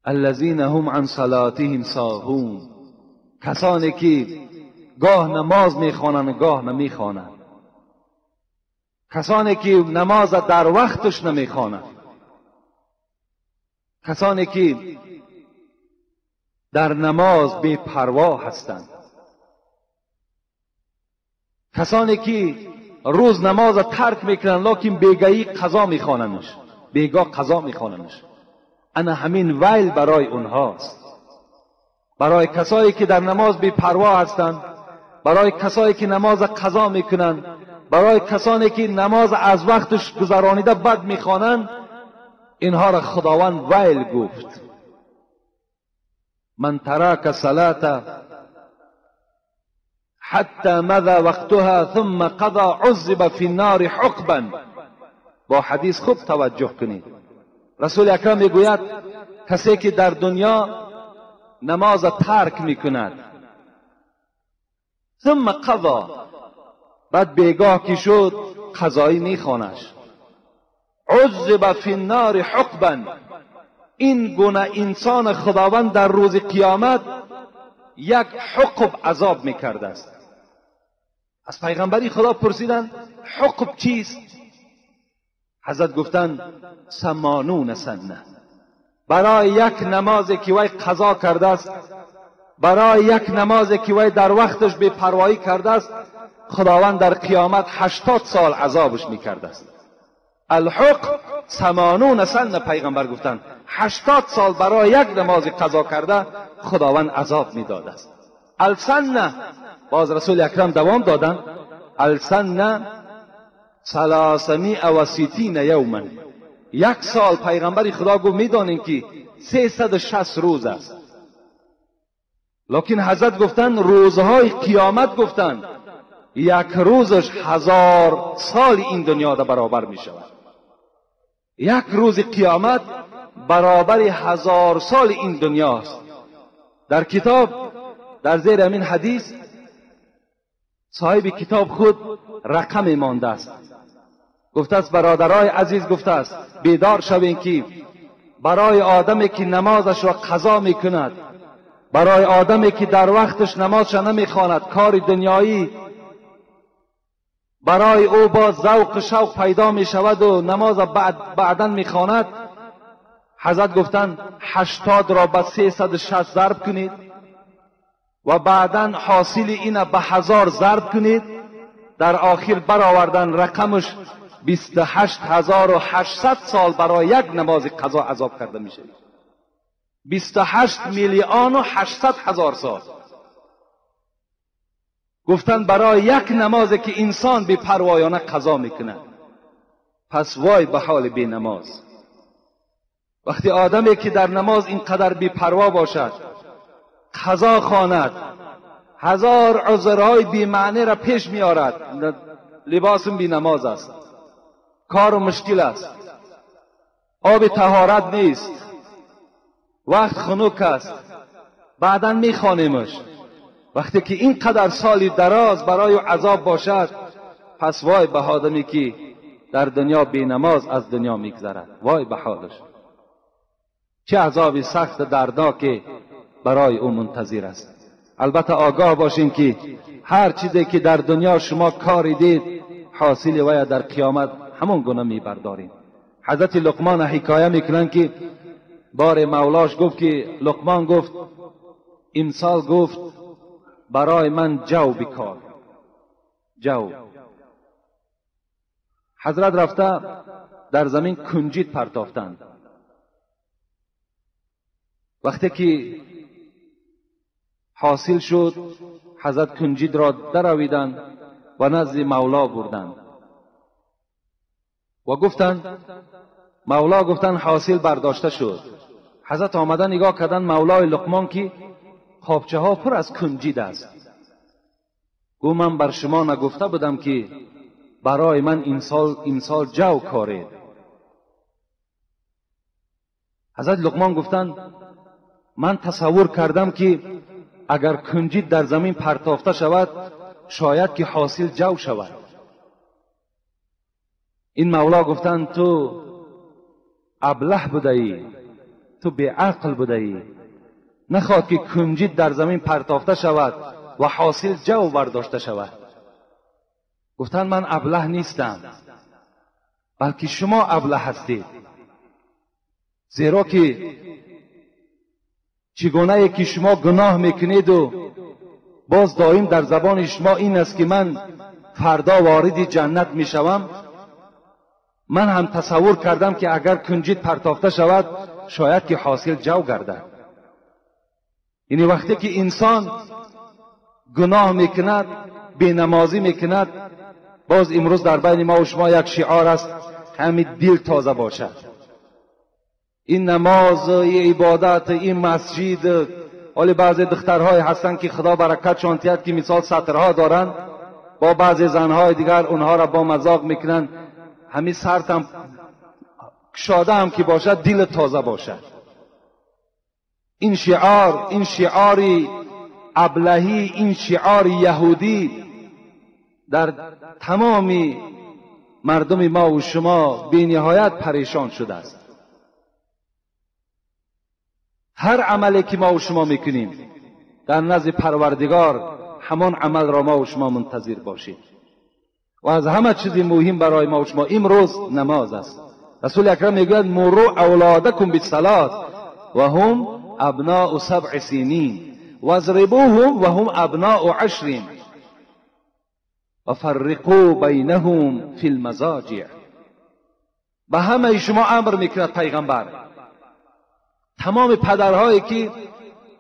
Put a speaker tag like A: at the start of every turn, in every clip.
A: الذین هم عن صلاتهم ساهون، کسانی که گاه نماز میخوانند و گاه نمیخوانند، کسانی که نماز در وقتش نمیخوانند، کسانی که در نماز بی پروا هستند، کسانی که روز نماز ترک میکنند لکن بیگاهی قضا میخوانندش، بیگاه قضا میخوانندش. انا همین ویل برای اونهاست، برای کسایی که در نماز بی پروا هستند، برای کسایی که نماز قضا میکنند، برای کسانی که نماز از وقتش گذرانیده بد میخوانند، اینها را خداوند ویل گفت. من ترک صلاة حتی مضى وقتها ثم قضا عذب فی النار حقبا. با حدیث خوب توجه کنید. رسول اکرم میگوید کسی که در دنیا نماز ترک میکند، ثم قضا، بعد بیگاه که شد قضایی میخوانش، عذب فی النار حقبا، این گونه انسان خداوند در روز قیامت یک حقب عذاب میکرده است. از پیغمبری خدا پرسیدند حقب چیست؟ حضرت گفتند 80 سنه. برای یک نمازی که وی قضا کرده است، برای یک نمازی که وی در وقتش بی پروایی کرده است، خداوند در قیامت 80 سال عذابش میکرده است. الحق 80 سنه پیغمبر گفتند 80 سال برای یک نماز قضا کرده خداوند عذاب میداده است. السنه، باز رسول اکرم دوام دادند، السنه 360 یوما، یک سال پیغمبر خدا گفت میدانیم که 360 روز است، لکن حضرت گفتند روزهای قیامت گفتند یک روزش 1000 سال این دنیا ده برابر می شود. یک روز قیامت برابر 1000 سال این دنیاست. در کتاب در زیر همین حدیث صاحب کتاب خود رقم مانده است، گفته است برادرای عزیز، گفته است بیدار شوین که برای آدمی که نمازش را قضا میکند، برای آدمی که در وقتش نمازش نمیخواند، کار دنیایی برای او با ذوق شوق پیدا می شود و نماز بعدا می خواند، حضرت گفتند 80 را به 360 ضرب کنید و بعدا حاصل این به 1000 ضرب کنید، در آخر برآوردن رقمش 28800 سال برای یک نماز قضا عذاب کرده می شود. 28,800,000 سال. گفتن برای یک نماز که انسان بی پروایانه قضا میکنه. پس وای به حال بی نماز. وقتی آدمی که در نماز اینقدر بی پروا باشد، قضا خواند، هزار عذرهای بی معنی را پیش میآورد، لباسم بی نماز است، کار و مشکل است، آب طهارت نیست، وقت خنک است، بعدا میخوانیمش. وقتی که اینقدر سالی دراز برای عذاب باشد، پس وای به آدمی که در دنیا بی نماز از دنیا میگذرد، وای به حالش، چه عذاب سخت دردناک برای او منتظر است. البته آگاه باشین که هر چیزی که در دنیا شما کاری دید، حاصل وی در قیامت همون گونه میبردارین. حضرت لقمان حکایه میکنن که بار مولاش گفت که لقمان گفت امسال گفت برای من جو بکار، جو. حضرت رفته در زمین کنجید پرتافتند. وقتی که حاصل شد، حضرت کنجید را درویدند و نزد مولا بردند و گفتند، مولا گفتند حاصل برداشته شد. حضرت آمده نگاه کردند مولای لقمان که قابچه ها پر از کنجید است. گو من بر شما نگفته بودم که برای من امسال جو کارید. حضرت لقمان گفتند من تصور کردم که اگر کنجید در زمین پرتافته شود، شاید که حاصل جو شود. این مولا گفتند تو ابله بوده ای، تو بی عقل بوده ای. نخواد که کنجد در زمین پرتافته شود و حاصل جو برداشته شود. گفتن من ابله نیستم، بلکه شما ابله هستید، زیرا که چگونه که شما گناه میکنید و باز دائم در زبان شما این است که من فردا وارد جنت میشوم، من هم تصور کردم که اگر کنجد پرتافته شود شاید که حاصل جو گردد. یعنی وقتی که انسان گناه میکند، بینمازی میکند، باز امروز در بین ما و شما یک شعار است، همین دل تازه باشد. این نماز، این عبادت، این مسجد. حالا بعضی دخترهای هستند که خدا برکتشان دهد که مثال سطرها دارند، با بعضی زنهای دیگر اونها را با مذاق میکنن، همین سرتم کشاده هم که باشد دل تازه باشد. این شعار، این شعار ابلهی، این شعار یهودی در تمام مردم ما و شما بی نهایت پریشان شده است. هر عملی که ما و شما میکنیم در نزد پروردگار همان عمل را ما و شما منتظر باشیم. و از همه چیزی مهم برای ما و شما امروز نماز است. رسول اکرم میگوید مروا اولادکم بالصلاة و هم ابناء 7 سنین واضربوهم و هم ابناء 10 و فرقوا بینهم فی المضاجع. به همه شما امر میکند پیغمبر، تمام پدرهایی که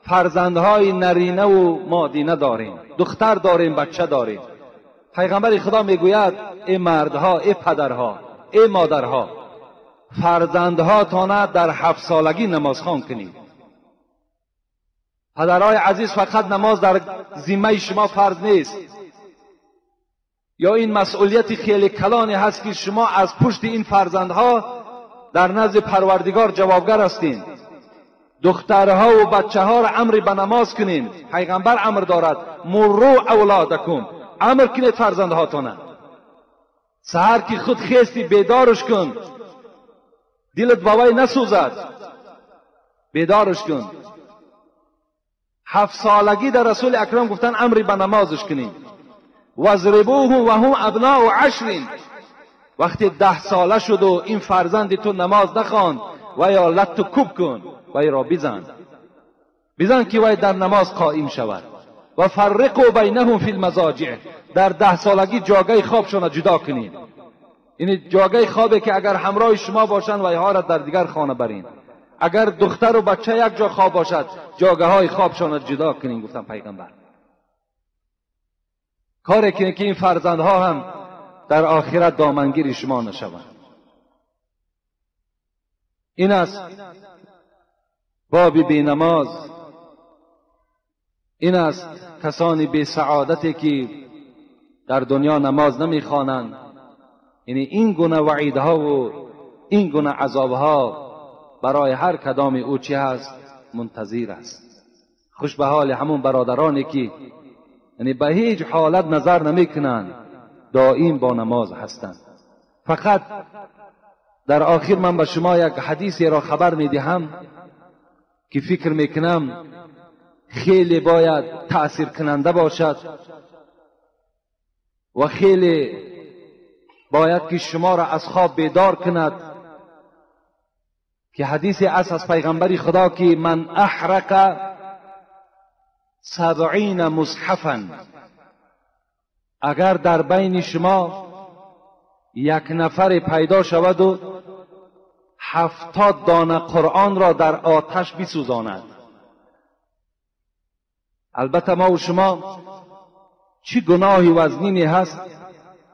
A: فرزندهای نرینه و مادینه داریم، دختر داریم، بچه داریم، پیغمبر خدا میگوید ای مردها، ای پدرها، ای مادرها، فرزندها در 7 سالگی نماز خوان کنید. پدرهای عزیز، فقط نماز در ذمه شما فرض نیست، یا این مسئولیت خیلی کلانی هست که شما از پشت این فرزندها در نزد پروردگار جوابگر هستین. دخترها و بچه ها را امر به نماز کنین. پیغمبر امر دارد مروا اولادکم، امر کنید فرزندهاتانه. سحر که خود خیستی بیدارش کن، دلت با وی نسوزد، بیدارش کن. 7 سالگی در رسول اکرم گفتن امری به نمازش کنین. واضربوهم و هم ابناء 10. وقتی 10 ساله شد و این فرزند تو نماز نخواند و یا لت کوب کن، وی را بزن، بزن که وی در نماز قائم شود. و فرقوا بینهم فی المضاجع، در 10 سالگی جاگه خوابشان را جدا کنید. یعنی جاگه خوابی که اگر همراه شما باشند ویها را در دیگر خانه برین، اگر دختر و بچه یک جا خواب باشد جاگه های خوابشان را جدا کنین. گفتم پیغمبر کاری کنید که این فرزندها هم در آخرت دامنگیر شما نشوند. این است باب بی نماز، این است کسانی بی سعادتی که در دنیا نماز نمیخوانند. یعنی این گونه وعیدها و این گونه عذابها برای هر کدام او چی هست؟ منتظر است. خوش به حال همون برادرانی که یعنی به هیچ حالت نظر نمیکنند، دائم با نماز هستند. فقط در آخر من به شما یک حدیثی را خبر میدهم که فکر میکنم خیلی باید تأثیر کننده باشد و خیلی باید که شما را از خواب بیدار کند، که حدیثی است از پیغمبر خدا که من احرق 70 مصحفا، اگر در بین شما یک نفر پیدا شود و 70 دانه قرآن را در آتش بسوزاند. البته ما و شما چی گناهی وزنینی هست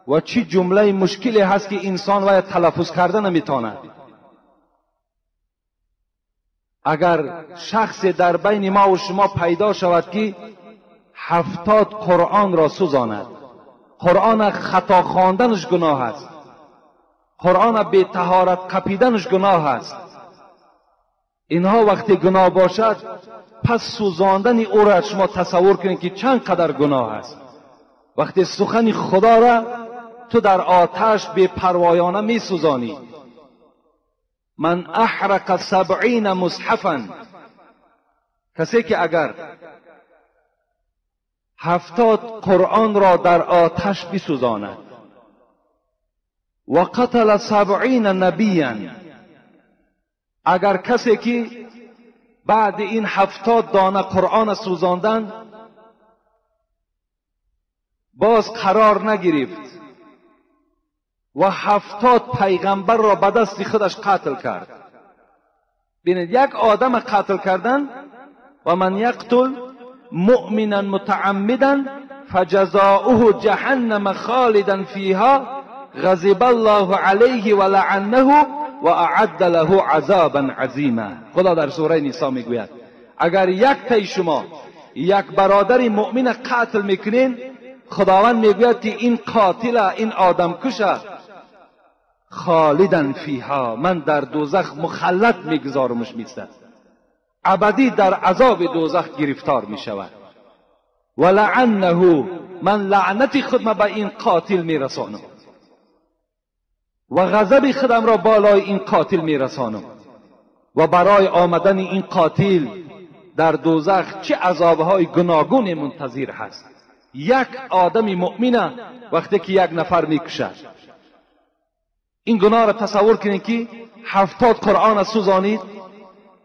A: و چی جمله مشکلی هست که انسان باید تلفظ کرده نمیتواند. اگر شخص در بین ما و شما پیدا شود که 70 قرآن را سوزاند، قرآن خطا خواندنش گناه است، قرآن بی طهارت قپیدنش گناه است، اینها وقتی گناه باشد پس سوزاندن او را شما تصور کنید که چند قدر گناه است. وقتی سخن خدا را تو در آتش بی پروایانه می سوزانی. من احرق 70 مصحفا، کسی که اگر 70 قرآن را در آتش بسوزاند، و قتل 70 نبیا، اگر کسی که بعد این 70 دانه قرآن سوزاندن باز قرار نگرفت و 70 پیغمبر را به دست خودش قتل کرد. ببینید یک آدم قتل کردن، و من یقتل مؤمنا متعمدا فجزاؤه جهنم خالدا فیها غضب الله علیه و لعنه و اعد له عذابا عظیما. خدا در سوره نساء میگوید اگر یک تای شما یک برادر مؤمن قتل میکنین، خداوند میگوید که این قاتل، این آدم کشه، خالدا فیها، من در دوزخ مخلد میگذارمش، میستد ابدی در عذاب دوزخ گرفتار میشود. و لعنه، من لعنت خودم به این قاتل میرسانم و غضب خودم را بالای این قاتل میرسانم و برای آمدن این قاتل در دوزخ چه عذابهای گوناگون منتظر هست. یک آدم مؤمنه وقتی که یک نفر میکشد، این گناه را تصور کنید که 70 قرآن سوزانید،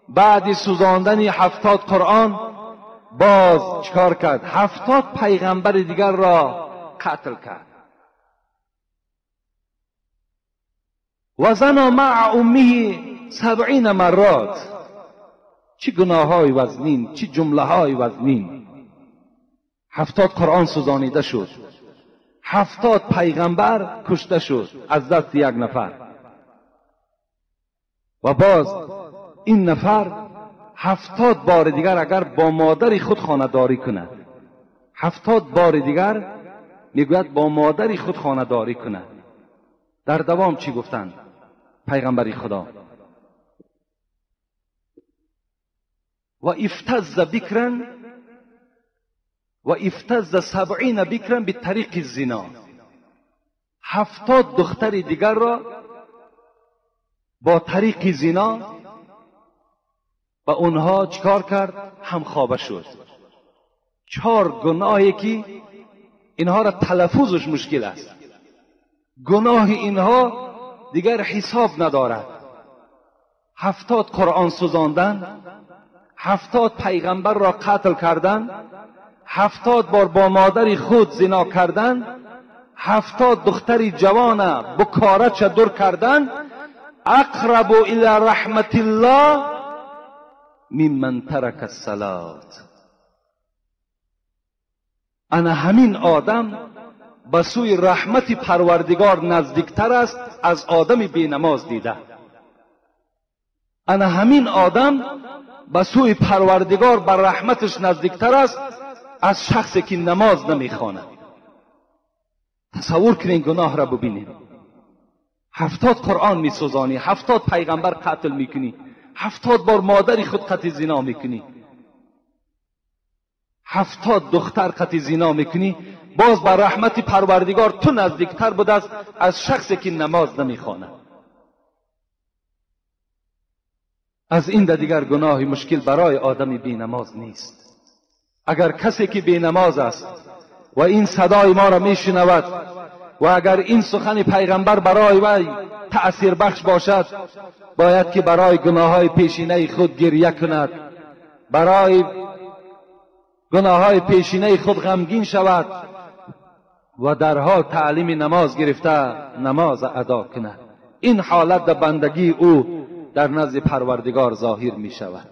A: بعد سوزاندن 70 قرآن باز چکار کرد؟ 70 پیغمبر دیگر را قتل کرد. و زنا مع امه 70 مرات. چه گناه های وزنین، چه جمله های وزنین. 70 قرآن سوزانیده شد، 70 پیغمبر کشته شد از دست یک نفر، و باز این نفر 70 بار دیگر اگر با مادر خود خانه داری کند، 70 بار دیگر میگوید با مادر خود خانه داری کند. در دوام چی گفتند پیغمبر خدا؟ و افتز بکرا و افتز 70 بکرا به طریق الزنا. 70 دختر دیگر را با طریق زنا و اونها چکار کرد؟ همخوابه شد. 4 گناهی که اینها را تلفظش مشکل است، گناه اینها دیگر حساب ندارد. 70 قرآن سوزاندن، 70 پیغمبر را قتل کردن، 70 بار با مادر خود زنا کردن، 70 دختر جوان بکاره چدر کردن. اقرب الی رحمت الله ممن ترک الصلاة. انا همین آدم به سوی رحمت پروردگار نزدیکتر است از آدم بی نماز دیده. انا همین آدم به سوی پروردگار بر رحمتش نزدیکتر است از شخصی که نماز نمیخواند. تصور کنین گناه را ببینید. 70 قرآن میسوزانی، 70 پیغمبر قتل میکنی، 70 بار مادر خود قتل زنا میکنی، 70 دختر قتل زنا میکنی، باز بر رحمت پروردگار تو نزدیکتر بوده است از شخصی که نماز نمیخواند. از این دیگر گناه مشکل برای آدم بی نماز نیست. اگر کسی که بی نماز است و این صدای ما را میشنود و اگر این سخن پیغمبر برای وی تأثیر بخش باشد، باید که برای گناههای پیشینه خود گریه کند، برای گناههای پیشینه خود غمگین شود و در حال تعلیم نماز گرفته نماز ادا کند. این حالت در بندگی او در نزد پروردگار ظاهر می شود.